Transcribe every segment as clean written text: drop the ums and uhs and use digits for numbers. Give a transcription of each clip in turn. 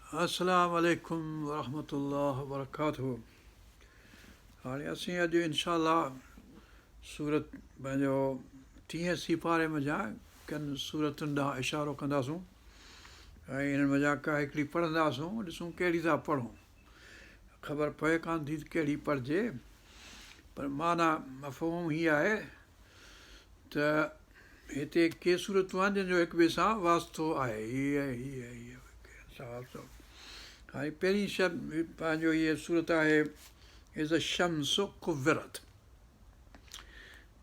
السلام عليڪم ورحمة الله وبرڪاته هاڻي اسين اڄ انشاء الله سورت پنهنجو ٽيهين سيپاري منجهان ڪن سورتن ڏانهن اشارو ڪنداسون ۽ انهن منجهان ڪا هڪڙي پڙهنداسون ڏسون ڪهڙي ٿا پڙهون خبر پئي ڪانه ٿي ته ڪهڙي پڙهجي پر معنيٰ مفهوم هي آهي ته هتي ڪي صورتون آهن جن جو هڪ ٻئي سان واسطو آهي. هيء ۽ هيء ۽ هيء سان واسطو هاڻي پهرين شب پنهنجو هيء سورت آهي اذا الشمس ڪورت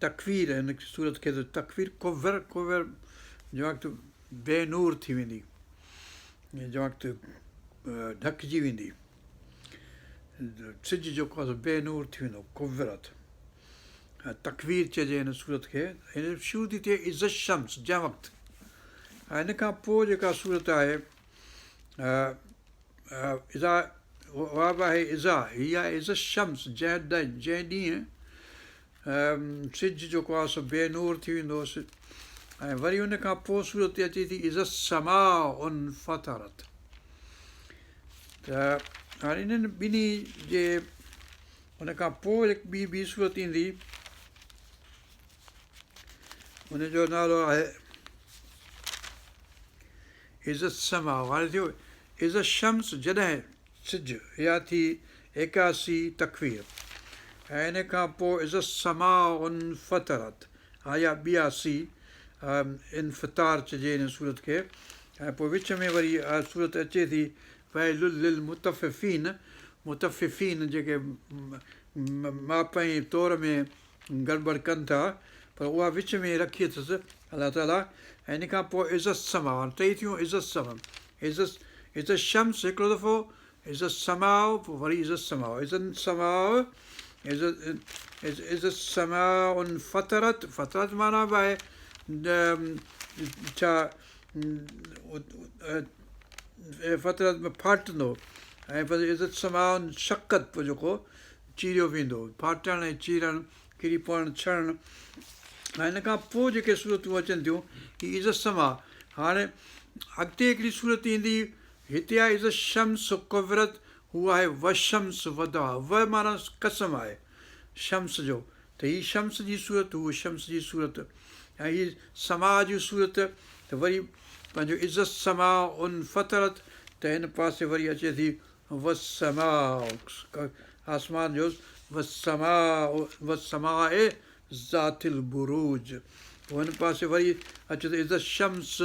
تڪوير هن سورت کي ته تڪوير ڪور ڪور جنهن وقت بي نور ٿي ويندي جنهن وقت ڍڪجي ويندي سج جيڪو آهي بي نور ٿي ويندو ڪورت تڪوير چئجي هن سورت کي. هن شروع ٿي ٿئي اذا الشمس جنهن وقت ۽ ان کان پوء جيڪا سورت آهي اذا اها به آهي اذا هي آهي اذا الشمس جنهن جنهن ڏينهن سج جيڪو آهي سو بي نور ٿي ويندو ۽ وري ان کان پوء سورت اچي ٿي اذا السماء انفطرت ته هاڻي انهن ٻنهي جي ان کان پوء هڪ ٻي ٻي سورت ايندي ان جو نالو آهي اذا السماء هاڻي ٿيو اذا الشمس جڏهن سج اها ٿي ايڪاسي تڪوير ۽ ان کان پوء اذا السماء انفطرت آيا ٻياسي انفطار چئجي ان سورت کي ۽ پوء وچ ۾ وري سورت اچي ٿي ويل للمطففين، مطففين جيڪي ماپ ۽ تور ۾ گڙٻڙ ڪن ٿا، پر اها وچ ۾ رکي اٿس الله تعاليٰ ۽ ان کان پوء اذا السماء هاڻي ٽئي ٿيون اذا السماء اذا اذا الشمس هڪڙو دفعو اذا السماء پوء وري اذا السماء اذا السماء اذا اذا السماء انفطرت فطرت معنيٰ به آهي ڇا فطرت ۾ ڦاٽندو ۽ اذا السماء انشقت پوء جيڪو چيريو ويندو ڦاٽڻ ۽ چيرڻ ڪري پوڻ ڇڻڻ ۽ ان کان پوء جيڪي سورتون اچن ٿيون هي اذا السماء هاڻي اڳتي هڪڙي سورت ايندي هتي آهي اذا الشمس ڪورت هو آهي والشمس وضحاها و معنيٰ قسم آهي شمس جو ته هي شمس جي سورت هو شمس جي سورت ۽ هي سماء جي سورت ته وري پنهنجو اذا السماء انفطرت ته هن پاسي وري اچي ٿي والسماء آسمان جو والسماء والسماء ذات البروج پوء هن پاسي وري اچي ٿو اذا الشمس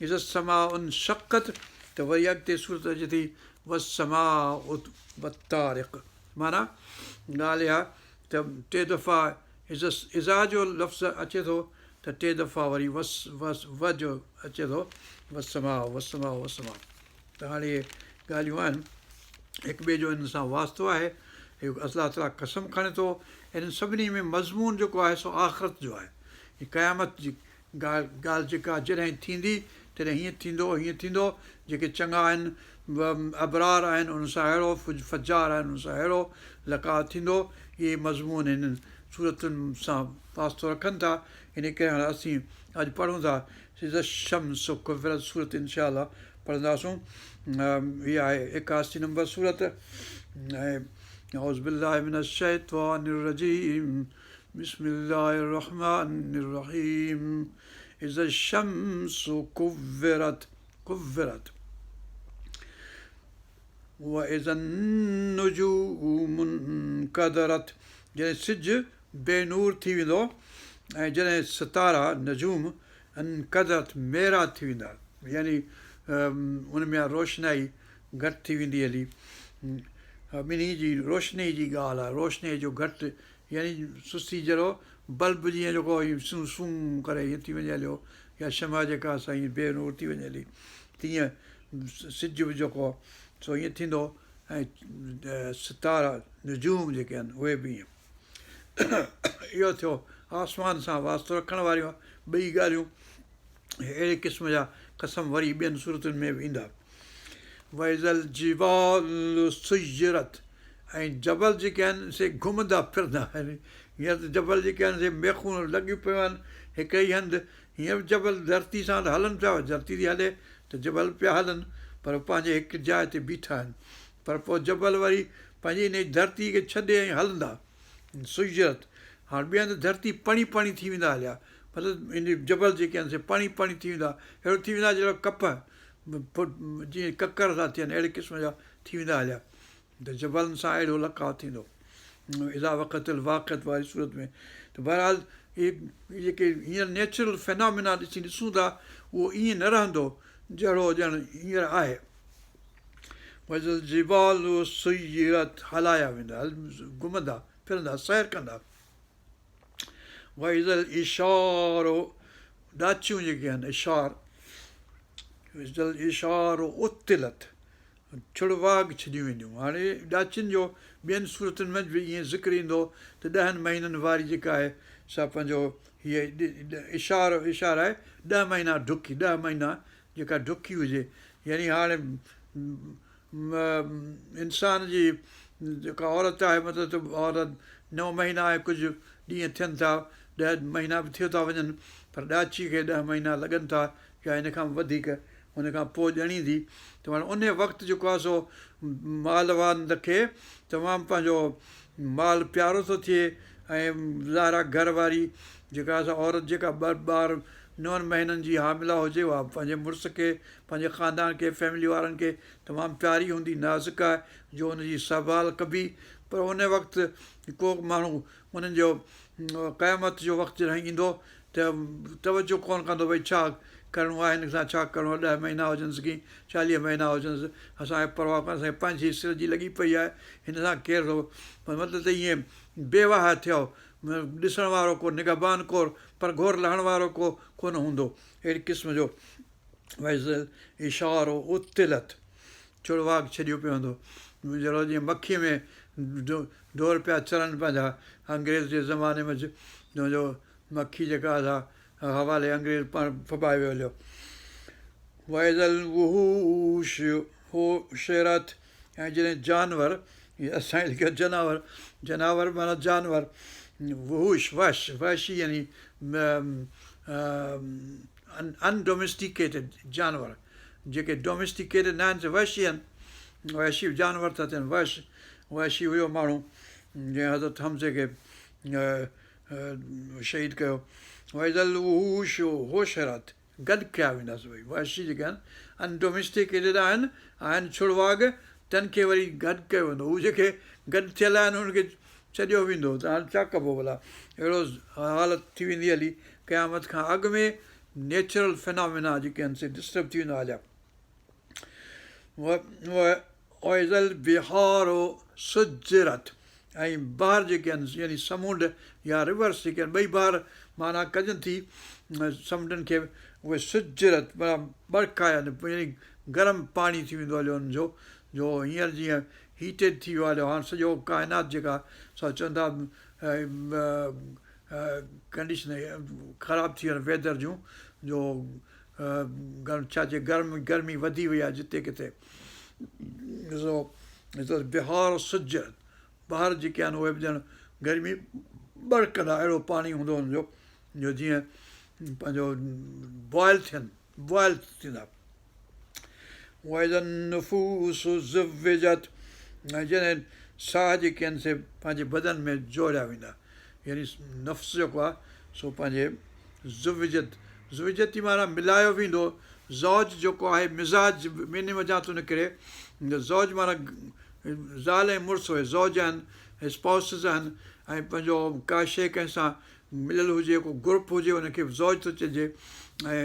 اذا السماء انشقت ته وري اڳتي سورت اچي ٿي والسماء والطارق معنيٰ، ڳالهه اها ته ٽي دفعا اذا جو لفظ اچي ٿو ته ٽي دفعا وري وس وس و جو اچي ٿو والسماء والسماء والسماء ته هاڻي اهي ڳالهيون آهن هڪ ٻئي جو انهن سان واسطو آهي اهو الله تعاليٰ قسم کڻي ٿو انهن سڀني ۾ مضمون جيڪو آهي سو آخرت جو آهي قيامت جي ڳالهه ڳالهه جيڪا جڏهن ٿيندي تڏهن هيئن ٿيندو هيئن ٿيندو، جيڪي چڱا آهن ابرار آهن انهن سان اهڙو، فجار آهن انهن سان اهڙو لقاء ٿيندو، اهي مضمون هنن سورتن سان واسطو رکن ٿا، انهي ڪري هاڻي اسين اڄ پڙهون ٿا اذا الشمس ڪورت سورت انشاء الله پڙهنداسون هي آهي ايڪاسي نمبر سورت ۽ اعوذ بالله من الشيطان الرجيم بسم الله الرحمن الرحيم اذا الشمس ڪورت ڪورت واذا النجوم انڪدرت جڏهن سج بي نور ٿي ويندو ۽ جڏهن ستارا نجوم انڪدرت ميرا ٿي ويندا يعني ان ۾ روشنائي گهٽ ٿي ويندي هلي ٻنهي جي روشني جي ڳالهه آهي روشني جو گهٽ يعني سسي جهڙو بلب جيئن جيڪو ائين سون سون ڪري ائين ٿي وڃي هليو يا شمع جيڪا سا ائين بي نور ٿي وڃي هلي تيئن سج به جيڪو سو ائين ٿيندو ۽ ستارا نجوم جيڪي آهن اهي به ائين اهو ٿيو آسمان سان واسطو رکڻ واريون ٻئي ڳالهيون اهڙي قسم جا قسم وري ٻين سورتن ۾ به ايندا. واذا الجبال سيرت ۽ جبل جيڪي آهن سي گهمندا ڦرندا آهن. هينئر ته جبل جيڪي آهن سي ميخون لڳيون پيون آهن هڪ ئي هنڌ. هينئر به جبل ڌرتي سان ته هلن پيا، ڌرتي ٿي هلي ته جبل پيا هلن پر پنهنجي هڪ جاء تي بيٺا آهن پر پوء جبل وري پنهنجي انهي ڌرتي کي ڇڏي ۽ هلندا. سيرت، هاڻ ٻئي هنڌ ڌرتي پڻي پڻي ٿي ويندا هليا مطلب ان جبل جيڪي آهن سي پڻي پڻي ٿي ويندا اهڙو ٿي ويندا جهڙو ڪپهه جيئن ڪڪر ٿا ٿين اهڙي قسم جا ٿي ويندا هليا ته جبلن سان اهڙو لقاء ٿيندو اذا وقعت الواقعة واري صورت ۾ ته بهرحال اهي جيڪي هينئر نيچرل فينامينا ڏسي ڏسون ٿا اهو ائين نه رهندو جهڙو ڄڻ هينئر آهي. واذا الجبال سيرت هلايا ويندا گهمندا ڦرندا سير ڪندا. واذا العشار ڏاچيون جيڪي آهن عشار واذا العشار عطلت ڇڙواڳ ڇڏيون وينديون. هاڻي ڏاچين جو ٻين سورتن ۾ به ائين ذڪر ايندو ته ڏهن مهينن واري جيڪا آهي سا پنهنجو هيء عشار عشار آهي ڏهه مهينا ڍڪي ڏهه مهينا جيڪا ڍڪي هجي يعني هاڻي انسان جي جيڪا عورت آهي مطلب ته عورت نو مهينا ۽ ڪجهه ڏينهن ٿين ٿا ڏهه مهينا به ٿي ٿا وڃن پر ڏاچي کي ڏهه مهينا لڳن ٿا يا ان کان به وڌيڪ ان کان پوء ڄڻيندي ته معنيٰ انهيء وقت جيڪو آهي سو مال وارن کي تمام پنهنجو مال پيارو ٿو ٿئي ۽ ظاهر آهي گهر واري جيڪا آهي سا عورت جيڪا ٻه ٻار نون مهينن جي حامله هجي اها پنهنجي مڙس کي پنهنجي خاندان کي فيملي وارن کي تمام پياري هوندي نازڪ آهي جو ان جي سنڀال ڪبي پر ان وقت ڪو ماڻهو انهن جو قيامت جو وقت جڏهن ايندو ته توجه ڪونه ڪندو ڀئي ڇا ڪرڻو آهي هن سان ڇا ڪرڻو آهي ڏهه مهينا هجنس ڪي چاليهه مهينا هجنس اسان کي پرواهه ڪونهي اسان کي پنهنجي سر جي لڳي پئي آهي هن سان ڪير ٿو مطلب ته ائين بيواهه ٿيو ڏسڻ وارو ڪو نگهبان ڪو پرگهور لهڻ وارو ڪو ڪونه هوندو اهڙي قسم جو واذا العشار عطلت ڇڙواڳ ڇڏيو پيو هوندو جهڙو جيئن مکيء ۾ ڍور پيا چرن پنهنجا انگريز جي زماني ۾ جو مکي جيڪا سا حوالي انگريز پاڻ ڦٻائي ويو هليو. واذا الوحوش حشرت ۽ جڏهن جانور اسان لکيو جناور جناور معنيٰ جانور وحوش وحش وحشي يعني ان ڊوميسٽيڪيٽيڊ جانور جيڪي ڊوميسٽيڪيٽيڊ نه آهن سي وحشي آهن وحشي جانور ٿا ٿين وحش وحشي هيو ماڻهو جنهن حضرت حمزي کي شهيد ڪيو. واذا الوحوش حشرت گڏ ڪيا ويندا سڀئي وحشي جيڪي آهن ان ڊوميسٽيڪيٽيڊ آهن آهن ڇڙواڳ تن کي وري گڏ ڪيو ويندو هو جيڪي گڏ ٿيل آهن انهن کي ڇڏيو ويندو ته هاڻي ڇا ڪبو ڀلا اهڙو حالت ٿي ويندي هلي قيامت کان اڳ ۾ نيچرل فنامينا جيڪي آهن سي ڊسٽرب ٿي ويندا هليا واذا البحار سجرت ۽ بحر جيڪي آهن يعني سمونڊ يا رورس جيڪي آهن ٻئي بحر معنيٰ ڪجن ٿي سمنڊن کي اهي سجرت معنيٰ ڀڙڪايا يعني گرم پاڻي ٿي ويندو هليو انهن جو جو هينئر جيئن هيٽيڊ ٿي ويو هليو هاڻ سڄو ڪائنات جيڪا سا چون ٿا ڪنڊيشن خراب ٿي ويون ويدر جون جو گرم ڇا چئي گرم گرمي وڌي وئي آهي جتي ڪٿي سو بحار سجرت بحر جيڪي آهن اهي به ڄڻ گرمي ٻڙڪندا اهڙو پاڻي هوندو هن جو جو جيئن پنهنجو بوائل ٿين بوائل ٿيندا واذا النفوس زوجت ۽ جڏهن ساهه جيڪي آهن سي پنهنجي بدن ۾ جوڙيا ويندا يعني نفس جيڪو آهي سو پنهنجي زوجت زوجت جي معنيٰ ملايو ويندو زوج جيڪو آهي مزاج ٻنهي منجهان ٿو نڪري زوج معنيٰ زال ۽ مڙس اهي زوج آهن اسپائوسز آهن ۽ پنهنجو ڪا شيء ڪنهن سان مليل هجي ڪو گروپ هجي ان کي زوج ٿو چئجي ۽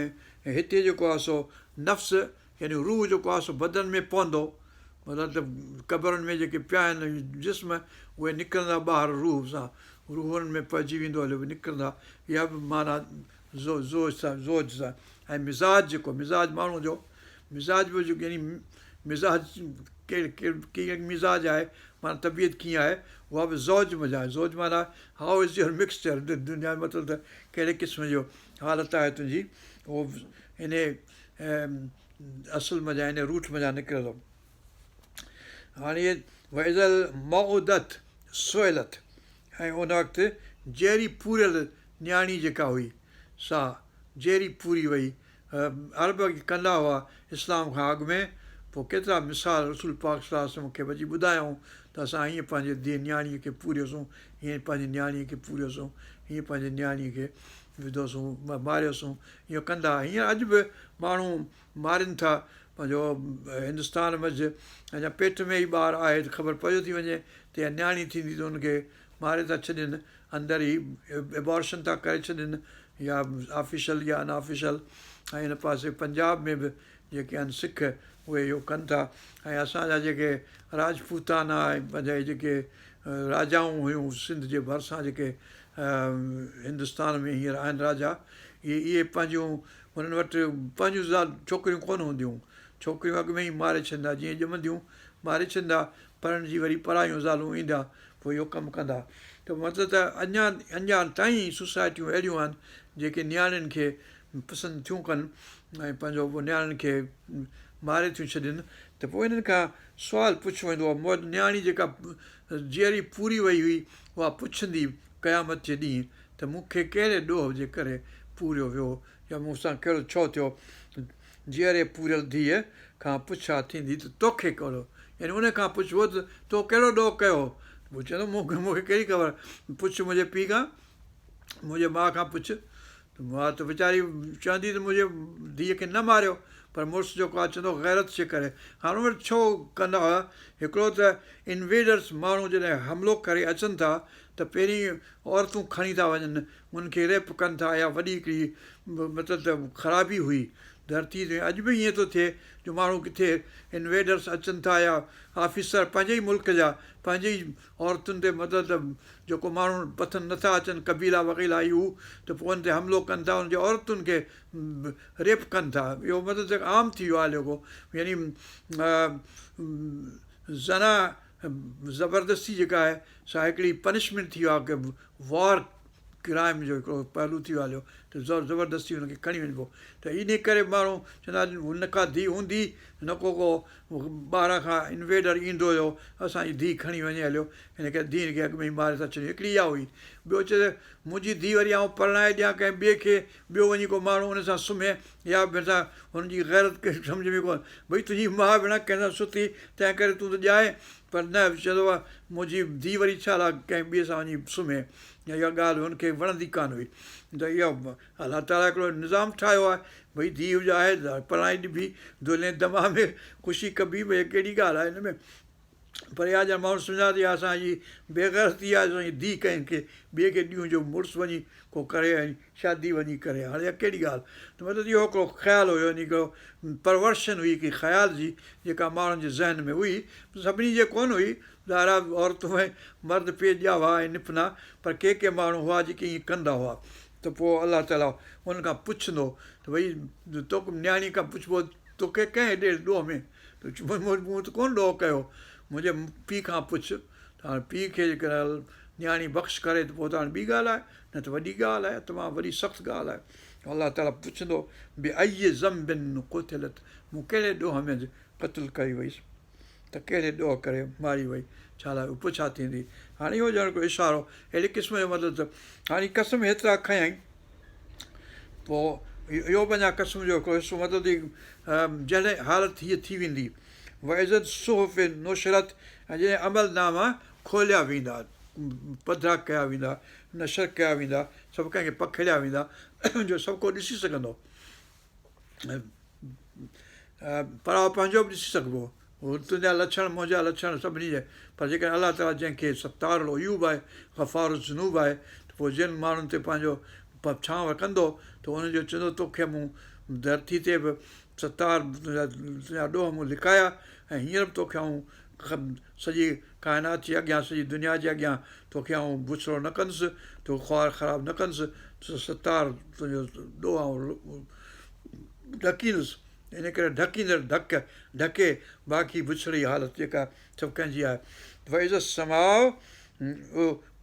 هتي جيڪو آهي سو نفس يعني روح جيڪو آهي سو بدن ۾ پوندو مطلب ته قبرن ۾ جيڪي پيا آهن جسم اهي نڪرندا ٻاهر روح سان روح انهن ۾ پئجي ويندو هليو نڪرندا اها به معنيٰ زوج سان زوج سان ۽ مزاج جيڪو مزاج ماڻهوء جو مزاج به جيڪو يعني مزاج ڪيئن مزاج آهي معنيٰ طبيعت ڪيئن آهي اها به زوج منجهان آهي زوج معنيٰ هائو از your mixture دنيا ۾ مطلب ته ڪهڙي قسم جو حالت آهي تنهنجي اهو انهي اصل منجهان انهي روٽ منجهان نڪرندو هاڻي واذا الموءودة سئلت ۽ ان وقت جيئري پوريل نياڻي جيڪا هئي سا جيئري پوري وئي. عرب ڪندا هئا اسلام کان اڳ ۾ پوء ڪيترا مثال رسول پاڪ صلي الله عليه وسلم کي به اچي ٻڌايائون ته اسان هيئن پنهنجي ڌيء نياڻيء کي پوريوسون، هيئن پنهنجي نياڻيء کي پوريوسون، هيئن پنهنجي نياڻيء کي وڌوسون، ماريوسون، اهو ڪندا هئا. هينئر اڄ به ماڻهو مارين ٿا پنهنجو هندستان منجهه اڃا پيٽ ۾ ئي ٻار آهي ته خبر پئجيو ٿي وڃي ته اها نياڻي ٿيندي ته ان کي ماري ٿا ڇڏين اندر ئي ابارشن ٿا ڪري ڇڏين يا آفيشل يا ان آفيشل ۽ هن پاسي پنجاب ۾ به جيڪي آهن سک اهي اهو ڪن ٿا ۽ اسان جا جيڪي راجپوتانا ۽ پنهنجا هي جيڪي راجائون هيون سنڌ جي ڀرسان جيڪي هندستان ۾ هينئر آهن راجا اهي اهي پنهنجون انهن وٽ پنهنجون زال ڇوڪريون ڪونه هونديون ڇوڪريون اڳ ۾ ئي ماري ڇڏيندا جيئن ڄمنديون ماري ڇڏيندا پرڻجي وري پرايون زالون ايندا پوء اهو ڪم ڪندا ته مطلب ته اڃا اڃا تائين سوسائٽيون اهڙيون آهن جيڪي نياڻين کي پسند ٿيون ڪن ۽ پنهنجو پوء نياڻين کي ماري ٿيون ڇڏين ته پوء انهن کان سوال پڇيو ويندو آهي نياڻي جيڪا جيئري پوري وئي هئي اها پڇندي قيامت جي ڏينهن ته مون کي ڪهڙي ڏوهه جي ڪري پوريو ويو يا مون سان ڪهڙو ڇو ٿيو جيئري پوريل ڌيء کان پڇا ٿيندي ته توکي ڪهڙو يعني ان کان پڇبو ته تو ڪهڙو ڏوهه ڪيو هو؟ هو چوندو مون کي مون کي ڪهڙي خبر پڇ منهنجي پيء کان منهنجي ماء کان پڇ ته ماء ته ويچاري چوندي ته منهنجي ڌيء کي نه ماريو پر مڙس جيڪو آهي چوندو غيرت جي ڪري هاڻ ان وٽ ڇو ڪندا هيا هڪڙو ته انويڊرس ماڻهو جڏهن حملو ڪري اچن ٿا ته پهرين عورتون کڻي ٿا وڃن انهن کي ريپ ڪن ٿا اها وڏي هڪڙي مطلب ته خرابي هئي ڌرتي تي اڄ به ائين ٿو ٿئي جو ماڻهو ڪٿي انويڊرس اچن ٿا يا آفيسر پنهنجي ئي ملڪ جا پنهنجي ئي عورتن تي مطلب ته جيڪو ماڻهو پسند نٿا اچن قبيلا وغيلا هي هو ته پوء ان تي حملو ڪن ٿا ان جي عورتن کي ريپ ڪن ٿا اهو مطلب ته عام ٿي ويو آهي جيڪو يعني زنا زبردستي جيڪا آهي سا هڪڙي پنشمينٽ ٿي ويو آهي وار ڪرائم جو هڪڙو پهلو ٿي ويو هليو ته زور زبردستي هن کي کڻي وڃبو ته انهي ڪري ماڻهو چوندا آهن نه ڪا ڌيء هوندي نه ڪو ڪو ٻاهران کان انويڊر ايندو هيو اسان جي ڌيء کڻي وڃي هليو هن کي ڌيئن کي اڳ ۾ ئي ماري ٿا ڇڏيون هڪڙي اها هئي ٻيو چئي ته منهنجي ڌيء وري آئون پرڻائي ڏيان ڪنهن ٻئي کي ٻيو وڃي ڪو ماڻهو ان سان سمهي يا ڀيڻ سان هن جي غيرت سمجهه ۾ ڪونه ڀئي تنهنجي ماء ڀيڻ ڪنهن سان ستي تنهن ڪري تون ته ڄائين پر نه چوندو آهي منهنجي ڌيء وري ڇا لاء ڪنهن ٻئي سان وڃي سمهي يا اها ڳالهه هن کي وڻندي ڪانه هئي ته اهو الله تعاليٰ هڪڙو نظام ٺاهيو آهي ڀئي ڌيء آهي ته پرڻائي ڏبي دولهين دما ۾ خوشي ڪبي ڀئي ڪهڙي ڳالهه آهي هن ۾ پر اها ڄڻ ماڻهو سمجهندا ته اها اسان جي بيغيرتي آهي اسان جي ڌيء ڪنهن کي ٻئي کي ڏيون جو مڙس وڃي ڪو ڪري ۽ شادي وڃي ڪري هاڻي اها ڪهڙي ڳالهه ته مطلب اهو هڪڙو خيال هيو يعني هڪڙو پرورشن هئي هڪڙي خيال جي جيڪا ماڻهن جي ذهن ۾ هئي سڀني جي ڪونه هئي ظاهر آهي عورتون ۽ مرد پي ڄاوا ۽ نپنا پر ڪي ڪي ماڻهو هئا جيڪي ائين ڪندا هئا ته پوء الله تعاليٰ انهن کان پڇندو ته ڀئي تو نياڻي کان پڇبو توکي ڪنهن ايڏي ڏوهه ۾ ته مون ته ڪونه ڏوهه ڪيو منهنجي پيء کان پڇ ته هاڻي پيء کي جيڪڏهن نياڻي بخش ڪري ته پوء ته هاڻي ٻي ڳالهه آهي نه ته وڏي ڳالهه آهي تمام وڏي سخت ڳالهه آهي الله تعاليٰ پڇندو بأي ذنب قتلت مون ڪهڙي ڏوهه ۾ قتل ڪئي وئي ته ڪهڙي ڏوهه ڪري ماري وئي ڇا لاء اهو پڇا ٿيندي هاڻي اهو ڄڻ ڪو اشارو اهڙي قسم جو مطلب ته هاڻي قسم هيترا کنيائين پوء اهو به اڃا قسم جو هڪڙو حصو مطلب ته جڏهن حالت هيء ٿي ويندي واذا الصحف نشرت ۽ جڏهن عمل ناما کوليا ويندا، پڌرا ڪيا ويندا، نشر ڪيا ويندا، سڀ ڪنهن کي پکيڙيا ويندا جو سڀ ڪو ڏسي سگهندو. پرائو پنهنجو به ڏسي سگهبو. هو تنهنجا لڇڻ، منهنجا لڇڻ سڀني جا پر جيڪڏهن الله تعاليٰ جنهن کي ستار العيوب آهي، غفار الذنوب آهي ته پوء جن ماڻهن تي پنهنجو ڇانو ڪندو ته انهن جو چوندو توکي مون ڌرتي تي به ستار تنهنجا ڏوهه مون لڪايا ۽ هينئر به توکي آئون سڄي ڪائنات جي اڳيان سڄي دنيا جي اڳيان توکي آئون بڇڙو نه ڪندس، توکي خوار خراب نه ڪندس، ستار تنهنجو ڏوهه آئون ڍڪيندس. ان ڪري ڍڪيندڙ ڍڪ ڍڪي باقي بڇڙي حالت جيڪا سڀ ڪنهن جي آهي. واذا السماء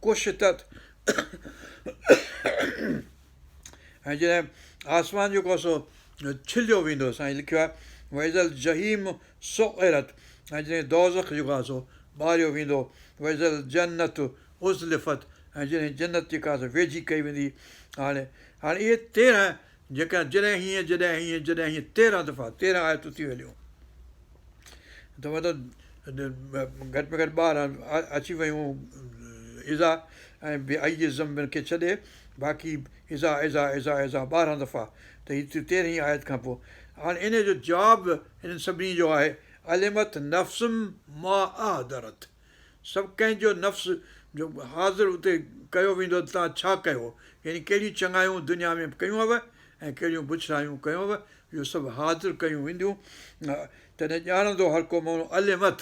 ڪشطت ۽ جڏهن آسمان جيڪو آهي سو ڇليو ويندو سائين لکيو آهي واذا الجحيم سعرت ۽ جڏهن دوزخ جيڪو آهي سو ٻاريو ويندو واذا الجنت ازلفت ۽ جڏهن جنت جيڪا آهي سو ويجهي ڪئي ويندي هاڻي هاڻي اهي 13 جيڪا جڏهن هيئن جڏهن هيئن جڏهن هيئن 13 دفعا 13 آيتون ٿي هليون. ته مطلب گهٽ ۾ گهٽ 12 اچي ويون اذا ۽ بأي ذنب کي ڇڏي باقي اذا اذا اذا اذا 12 دفعا ته هي تيرهين آيت کان پوء هاڻي ان جو جواب انهن سڀني جو آهي علمت نفس ما احضرت سڀ ڪنهن جو نفس جو حاضر اتي ڪيو ويندو ته توهان ڇا ڪيو يعني ڪهڙيون چڱايون دنيا ۾ ڪيون هئو ۽ ڪهڙيون بڇڙايون ڪيون هئو اهو سڀ حاضر ڪيون وينديون تڏهن ڄاڻندو هر ڪو ماڻهو علمت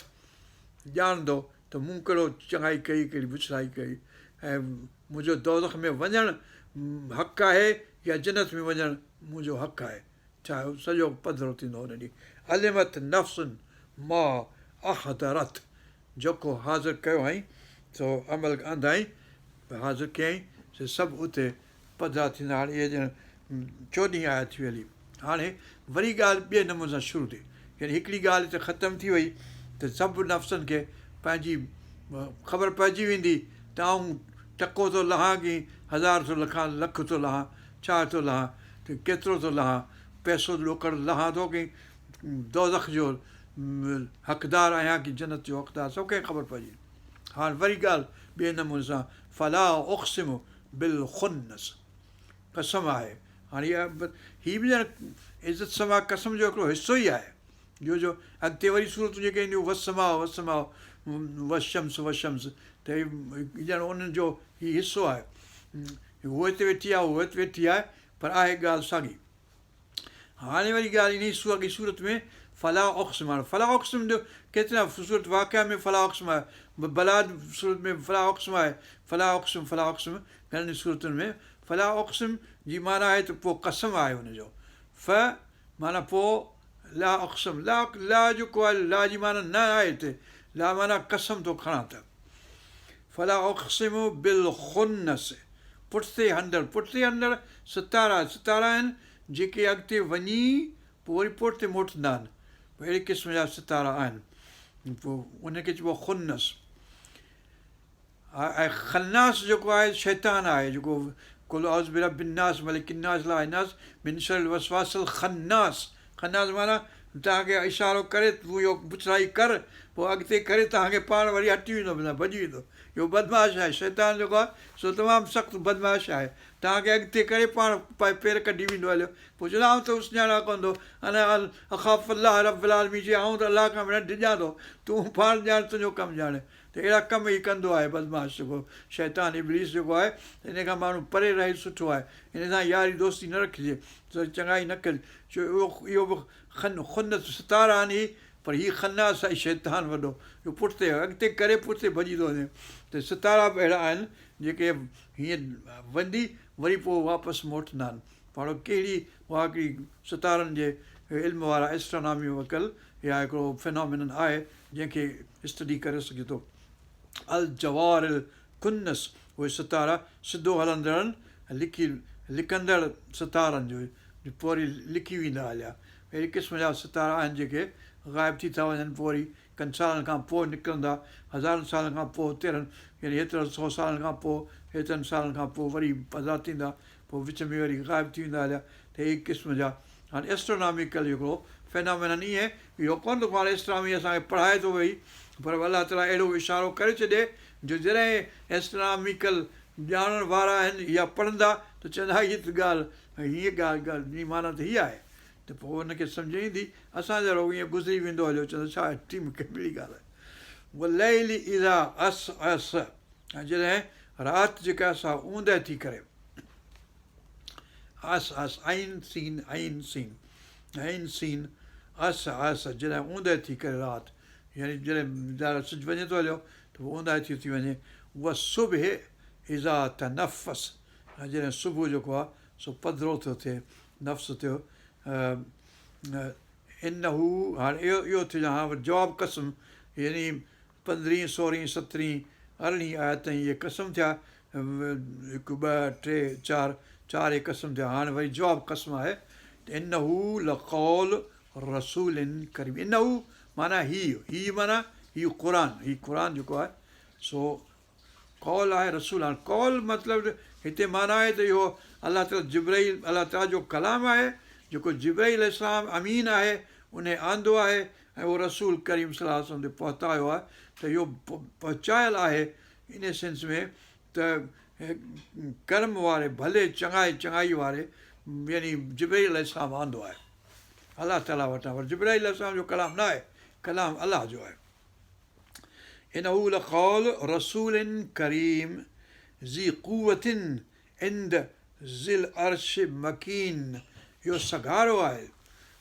ڄاڻندو ته مون ڪهڙو چڱائي ڪئي ڪهڙي بڇڙائي ڪئي ۽ منهنجو دوزخ ۾ وڃڻ حق آهي يا جنت ۾ وڃڻ منهنجو حق آهي ڇا سڄو پڌرو ٿيندو ان ڏينهن علمت نفس ما احضرت جيڪو حاضر ڪيو هئائين سو عمل آندائين حاضر ڪيائين سي سڀ اتي پڌرا ٿيندا. هاڻي اهي ڄڻ چوڏهين آيت ٿي هلي. هاڻي وري ڳالهه ٻئي نموني سان شروع ٿي. يعني هڪڙي ڳالهه هتي ختم ٿي وئي ته سڀ نفسن کي پنهنجي خبر پئجي ويندي ته آئون ٽڪو ٿو لهان ڪي هزار ٿو لکان لک ٿو لهان ڇا ٿو لهان ته ڪيترو ٿو لهان پئسو ڏوڪڙ لهان ٿو ڪي دوزخ جو حقدار آهيان ڪي جنت جو حقدار سڀ ڪنهن کي خبر پئجي ويندي. هاڻ وري ڳالهه ٻئي نموني سان فلا اقسم بالخنس قسم آهي هاڻي هي به ڄڻ اذا السماء قسم جو هڪڙو حصو ئي آهي جو جو اڳتي وري سورتون جيڪي اينديون والسماء والسماء والشمس والشمس ته هي ڄڻ انهن جو هي حصو آهي هو هتي ويٺي آهي هو هتي ويٺي آهي پر آهي ڳالهه ساڳي هاڻي وري ڳالهه انهي ساڳي سورت ۾ فلا اقسم هاڻي فلا اقسم جو ڪيترا سورت واقعه ۾ فلا اقسم آهي بلد سورت ۾ فلا اقسم آهي فلا اقسم فلا اقسم گهڻن سورتن ۾ فلا اقسم جي معنيٰ آهي ته پوء قسم آهي ان جو ف معنيٰ پوء لا اقسم لا لا جيڪو آهي لا جي معنيٰ نه آهي هتي لا معنيٰ قسم ٿو کڻان ته فلا اقسم بالخنس پٺتي هلندڙ، پٺتي هلندڙ ستارا، ستارا آهن جيڪي اڳتي وڃي پوء وري پٺتي موٽندا آهن، پوء اهڙي قسم جا ستارا آهن، پوء انهن کي چئبو آهي خنس. ۽ خناس جيڪو آهي شيطان آهي جيڪو قل اعوذ برب الناس ملڪ الناس اله الناس من شر الوسواس الخناس خناس معنيٰ توهان کي اشارو ڪري تون اهو بڇڙائي ڪر، پوء اڳتي ڪري توهان کي پاڻ وري هٽي ويندو معنيٰ ڀڄي ويندو. اهو بدمعاش آهي. شيطان جيڪو آهي سو تمام سخت بدمعاش آهي. توهان کي اڳتي ڪري پاڻ پير ڪڍي ويندو هليو. پوء چوندو آئون ته سڃاڻان ڪونه ٿو. انا اخاف الله رب العالمين چي آئون ته الله کان بنا ڊڄان ٿو. تون پاڻ ڄاڻ تنهنجو ڪم ڄاڻي. ته اهڙا ڪم هي ڪندو آهي بدمعاش جيڪو شيطان ابليس جيڪو آهي ته ان کان ماڻهو پري رهي سٺو آهي ان سان ياري دوستي نه رکجي چڱائي نه ڪجي ڇو اهو اهو به خن خنس ستارا آهن هي پر هي خناس آهي شيطان وڏو جو پٺتي اڳتي ڪري پٺتي ڀڄي ٿو وڃي ته ستارا به اهڙا آهن جيڪي هيئن ويندي وري پوء واپس موٽندا آهن پاڻ ڪهڙي اها هڪڙي ستارن جي علم وارا اسٽرانامي وڪل يا هڪڙو فينامينن آهي جنهن کي اسٽڊي ڪري سگهجي ٿو. الجوار الڪنس اهي ستارا سڌو هلندڙن لڪي لڪندڙ ستارن جو پوء وري لڪي ويندا هليا. اهڙي قسم جا ستارا آهن جيڪي غائب ٿي ٿا وڃن پوء وري ڪن سالن کان پوء نڪرندا هزارن سالن کان پوء تيرهن يعني هيترن سو سالن کان پوء هيترن سالن کان پوء وري پڌرا ٿيندا پوء وچ ۾ وري غائب ٿي ويندا هليا ته اهي قسم جا هاڻي ايسٽروناميڪل هڪڙو فينامينن ائين اهو ڪونه ٿو هاڻي ايسٽرانامي اسان کي پڙهائي ٿو ويهي پر الله تعاليٰ اهڙو اشارو ڪري ڇڏي جو جڏهن ايسٽراناميڪل ڄاڻڻ وارا آهن يا پڙهندا ته چوندا هيء ته ڳالهه هيء ڳالهه ڳالهه جي معنيٰ ته هيء آهي ته پوء ان کي سمجهه ايندي اسان جهڙو ائين گذري ويندو هليو چوندو ڇا ٽيم ڪهڙي ڳالهه آهي والليل اذا عسعس ۽ جڏهن رات جيڪا سا اوندهه ٿي ڪري عسعس، عين سين عين سين عين سين عسعس جڏهن اوندهه ٿي ڪري رات يعني جڏهن سج وڃي ٿو هليو ته پوء اونداهي ٿي ٿي وڃي والصبح اذا تنفس ۽ جڏهن صبح جيڪو آهي سو پڌرو ٿو ٿئي نفس ٿيو انه هاڻي اهو اهو ٿيو هاڻي جواب قسم يعني پندرهين، سورهين، سترهين، ارڙهين آيت تائين اهي قسم ٿيا، هڪ، ٻه، ٽي، چار، چار اهي قسم ٿيا، هاڻي وري جواب قسم آهي ته انه لقول رسول ڪريم انه معنيٰ هي، هي معنيٰ هي قرآن، هي قرآن جيڪو آهي سو قول آهي رسول هاڻي قول مطلب هتي معنيٰ آهي ته اهو الله تعاليٰ جبرائيل الله تعاليٰ جو ڪلام آهي جيڪو جبرائيل عليه السلام امين آهي انهي آندو آهي. ۽ اهو رسول ڪريم صلي الله عليه وسلم تي پهتايو آهي ته اهو پهچايل آهي انهي سينس ۾ ته ڪرم واري ڀلي چڱائي چڱائي واري يعني جبرائيل عليه السلام آندو آهي الله تعالي وٽان پر جبرائيل عليه السلام جو ڪلام نه آهي ڪلام الله جو آهي. انه لقول رسول ڪريم ذي قوة عند ذي العرش مڪين اهو سگهارو آهي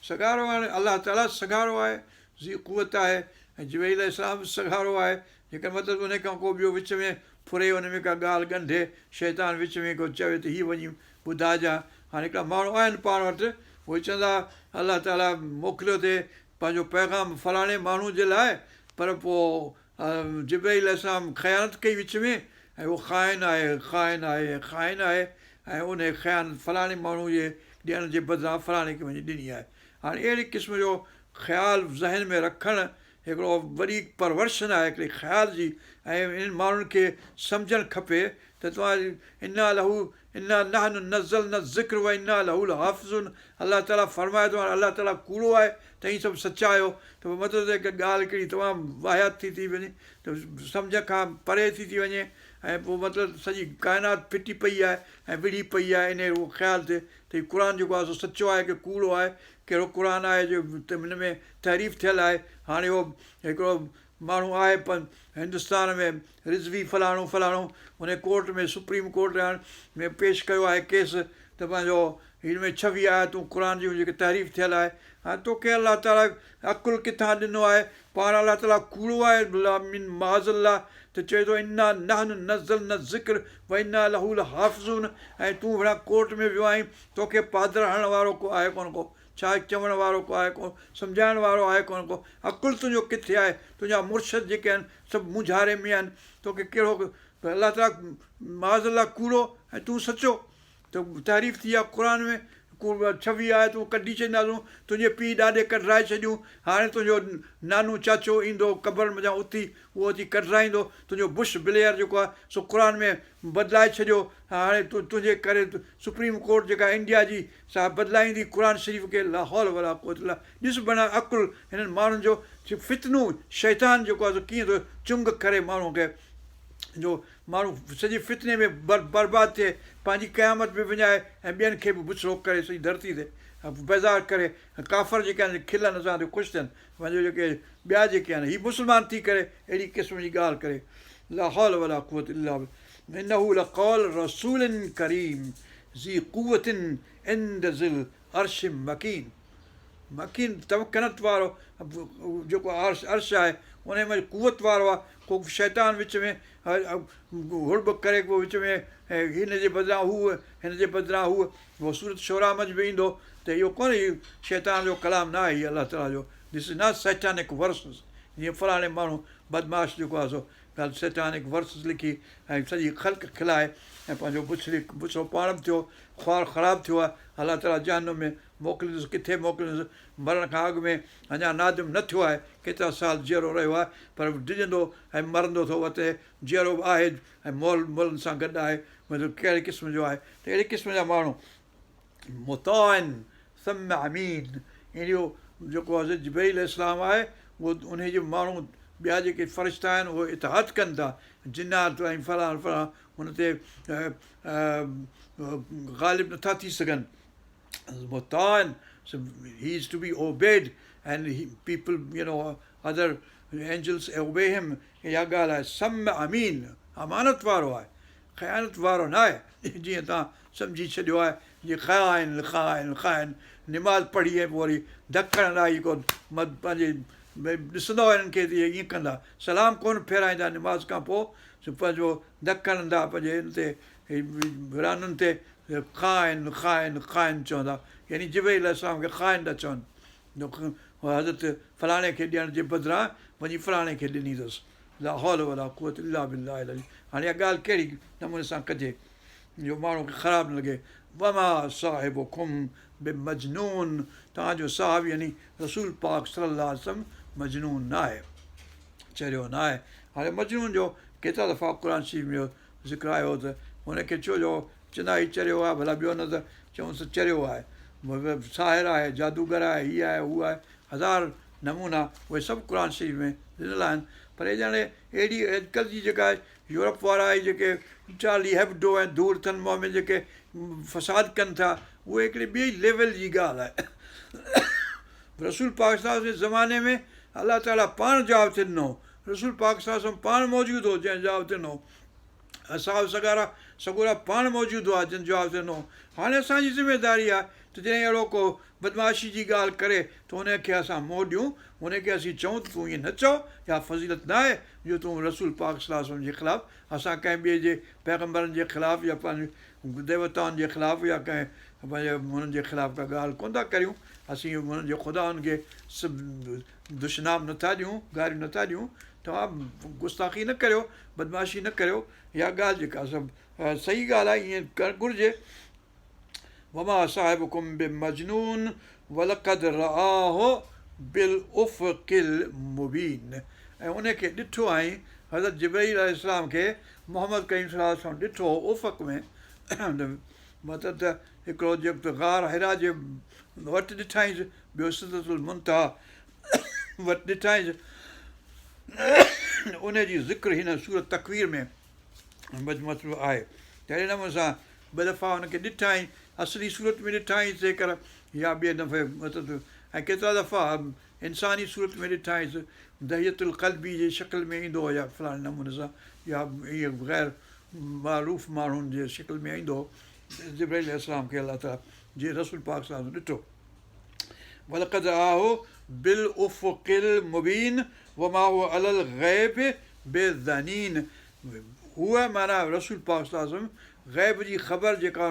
سگهارو هاڻي الله تعالي سگهارو آهي ذي قوت آهي ۽ جبرئيل عليه السلام به سگهارو آهي جيڪڏهن مطلب انهي کان ڪو ٻيو وچ ۾ ڦري ان ۾ ڪا ڳالهه ڳنڍي شيطان وچ ۾ ڪو چوي ته هي وڃي ٻڌائجان هاڻي هڪڙا ماڻهو آهن پاڻ وٽ اهي چوندا الله تعالي موڪليو ٿي پنهنجو پيغام فلاڻي ماڻهو جي لاء پر پوء جبرائيل عليه السلام خيانت ڪئي وچ ۾ ۽ اهو خائن آهي خائن آهي ۽ خائن آهي ۽ انهي خيانت فلاڻي ماڻهو جي ڏيڻ جي بدران فلاڻي کي وڃي ڏني آهي. هاڻي اهڙي قسم جو خيال ذهن ۾ رکڻ هڪڙو وڏي پرورشن آهي هڪڙي خيال جي ۽ انهن ماڻهن کي سمجهڻ کپي ته توهان انا له انا نحن نزلنا الذڪر وانا له لحافظون الله تعالي فرمائي ٿو هاڻي الله تعالي ڪوڙو آهي توهين سڀ سچا آهيو ته پوء مطلب ته هڪ ڳالهه هڪڙي تمام واهيات ٿي ٿي وڃي ته سمجهه کان پري ٿي ٿي وڃي ۽ پوء مطلب سڄي ڪائنات ڦٽي پئي آهي ۽ وڙهي پئي آهي انهي خيال تي ته هي قرآن جيڪو آهي سو سچو آهي ڪي ڪوڙو آهي ڪهڙو قرآن آهي جو هن ۾ تحريف ٿيل آهي هاڻي اهو هڪڙو ماڻهو آهي هندستان ۾ رضوي فلاڻو فلاڻو ان ڪورٽ ۾ سپريم ڪورٽ ۾ پيش ڪيو آهي ڪيس ته پنهنجو هن ۾ 26 آيتون قرآن جون جيڪي تحريف ٿيل آهي هاڻي توکي الله تعالي عقل ڪٿان ڏنو آهي پاڻ الله تعالي ڪوڙو آهي من معاذ الله ته چئي ٿو انا نحن نزلنا الذڪر وانا له لحافظون ۽ تون ڀلا ڪورٽ ۾ ويو آهين توکي پادر هڻڻ وارو ڪو آهي ڪونه ڪو ڇا چوڻ وارو ڪو آهي ڪونه، سمجهائڻ وارو آهي ڪونه ڪو، عقل تنهنجو ڪٿي آهي، تنهنجا مرشد جيڪي آهن سڀ مونجهاري ۾ آهن، توکي ڪهڙو الله تعاليٰ معاذ الله ڪوڙو ۽ تون سچو ته تحريف ٿي آهي قرآن ۾ 26 آيتون ڪڍي ڇڏينداسون، تنهنجي پيء ڏاڏي ڪڍرائي ڇڏيون، هاڻي تنهنجو نانو چاچو ايندو قبر منجهان اٿي اهو اچي ڪڍرائيندو، تنهنجو بش بليئر جيڪو آهي سو قرآن ۾ بدلائي ڇڏيو، هاڻي تنهنجي ڪري سپريم ڪورٽ جيڪا انڊيا جي سا بدلائيندي قرآن شريف کي لاحول ولا قوت الا ڏس بنا عقل هنن ماڻهن جو فتنو شيطان جيڪو آهي سو ڪيئن ٿو چنگ ڪري ماڻهو کي جو ماڻهو سڄي فتني ۾ برباد ٿئي پنهنجي قيامت به وڃائي ۽ ٻين کي به بڇڙو ڪري سڄي ڌرتي تي بيزار ڪري ۽ ڪافر جيڪي آهن کلن اسان تي خوش ٿين پنهنجو جيڪي ٻيا جيڪي آهن هي مسلمان ٿي ڪري اهڙي قسم جي ڳالهه ڪري لاحول ولا قوت الا بالله انه لقول رسول ڪريم ذي قوة عند ذي العرش مڪين مڪين تمڪنت وارو جيڪو عرش عرش آهي انهي ۾ قوت وارو آهي ڪو شيطان وچ ۾ هڙٻ ڪري ڪو وچ ۾ هن جي بدران هو هن جي بدران هو اهو سورت شعراء منجه به ايندو ته اهو ڪونهي هي شيطان جو ڪلام نه آهي هي الله تعالي جو This is not satanic verses جيئن فلاڻي ماڻهو بدمعاش جيڪو آهي سو ڳالهه سيٽانڪ ورسز لکي ۽ سڄي خلق کلائي ۽ پنهنجو بڇڙي بڇڙو پاڻ به ٿيو خوار خراب ٿيو آهي الله تعالي جهنم ۾ موڪليندس ڪٿي موڪليندس مرڻ کان اڳ ۾ اڃا نادم نه ٿيو آهي ڪيترا سال جيئرو رهيو آهي پر ڊڄندو ۽ مرندو ٿو وتي جيئرو به آهي ۽ مئل مئلن سان گڏ آهي مطلب ڪهڙي قسم جو آهي ته اهڙي قسم جا ماڻهو مطاع ثم امين اهو جيڪو حضرت جبرئيل عليه السلام آهي اهو انهي جي ماڻهو ٻيا جيڪي فرشتا آهن اهي اطاعت ڪن ٿا جنات ۽ فلان فلان ان تي غالب نٿا ٿي سگهن مطاع he is to be obeyed and he, people you know other angels obey him اها ڳالهه آهي ثم امين امانت وارو آهي خيانت وارو نه آهي جيئن توهان سمجهي ڇڏيو آهي جي خائن خائن خائن نماز پڙهي ۽ پوء وري ڌڪ هڻڻ لاء جيڪو پنهنجي ڏسندؤ هنن کي ته اهي ائين ڪندا سلام ڪونه ڦيرائيندا نماز کان پوء سو پنهنجو ڌڪ هڻندا پنهنجي هن تي رانن تي خائن خائن خائن چوندا يعني جبرئيل عليه السلام کي خائن ٿا چون حضرت فلاڻي کي ڏيڻ جي بدران وڃي فلاڻي کي ڏني اٿس لا حول ولا قوت الا بالله العلي هاڻي اها ڳالهه ڪهڙي نموني سان ڪجي جو ماڻهو کي خراب نه لڳي وما صاحبڪم بمجنون توهان جو صاحب يعني رسول پاڪ صلي الله عليه وسلم مجنون نه آهي چريو نه آهي هاڻي مجنون جو ڪيترا دفعا قرآن شريف ۾ ذڪر آيو ته هن کي ڇو جو چوندا هي چريو آهي ڀلا ٻيو نه ته چئونس ته چريو آهي ساحر آهي جادوگر آهي هي آهي هو آهي هزار نمونا اهي سڀ قرآن شريف ۾ ڏنل آهن پر هي ڄاڻي اهڙي اڄڪلهه جي جيڪا يورپ وارا هي جيڪي چارلي هيبڊو ۽ ڌوڙ اٿن منهن ۾ جيڪي فساد ڪن ٿا اهي هڪڙي ٻئي ليول جي ڳالهه آهي رسول پاڪ صلي الله عليه وسلم جي زماني ۾ الله تعاليٰ پاڻ جواب ٿي ڏنو رسول پاڪ صلي الله عليه وسلم پاڻ موجود هو جنهن جواب ڏنو اصحاب سڳارا سڳورا پاڻ موجود هئا جن جواب ڏنو. هاڻي اسان جي ذميداري آهي ته جڏهن اهڙو ڪو بدمعاشي جي ڳالهه ڪري ته ان کي اسان منهن ڏيون، ان کي اسين چئون ته تون ائين نه چئو، اها فضيلت نه آهي جو تون رسول پاڪ صلي الله عليه وسلم جي خلاف، اسان ڪنهن ٻئي جي پيغمبرن جي خلاف يا پنهنجي ديوتائن جي خلاف يا ڪنهن پنهنجي انهن جي خلاف ڪا ڳالهه ڪونه ٿا ڪريون، اسين انهن جي خدائن کي دشنام نه ٿا ڏيون، گاريون نه ٿا ڏيون، توهان گستاخي نه ڪريو، بدمعاشي نه ڪريو، اها ڳالهه جيڪا سا صحيح ڳالهه آهي، ائين ڪرڻ گهرجي. وما صاحبڪم بمجنون ولقد رآه بالافق المبين ۽ ان کي ڏٺو آهين، حضرت جبرئيل عليه السلام کي محمد ڪريم صلي الله عليه وسلم ڏٺو هو افق ۾، مطلب ته هڪڙو جيڪو غار حرا جي وٽ ڏٺائينس، ٻيو سدرة المنتهيٰ وٽ ڏٺائينس، ان جي ذڪر هن سورة تڪوير ۾ مطلب آهي ته اهڙي نموني سان ٻه دفعا هن کي ڏٺائين، اصلي صورت ۾ ڏٺائينس جيڪر يا ٻئي دفعي مطلب ۽ ڪيترا دفعا انساني صورت ۾ ڏٺائينس، دحية الڪلبي جي شڪل ۾ ايندو هو يا فلاڻي نموني سان يا ائين غير معروف ماڻهن جي شڪل ۾ ايندو هو، جبرائيل عليه السلام کي الله تعاليٰ جي رسول پاڪ صلي الله عليه وسلم ڏٺو. ولقد رآه بالافق المبين وما هو علي الغيب بضنين هو معنيٰ رسول پاڪ صلي الله عليه وسلم غيب جي خبر جيڪا.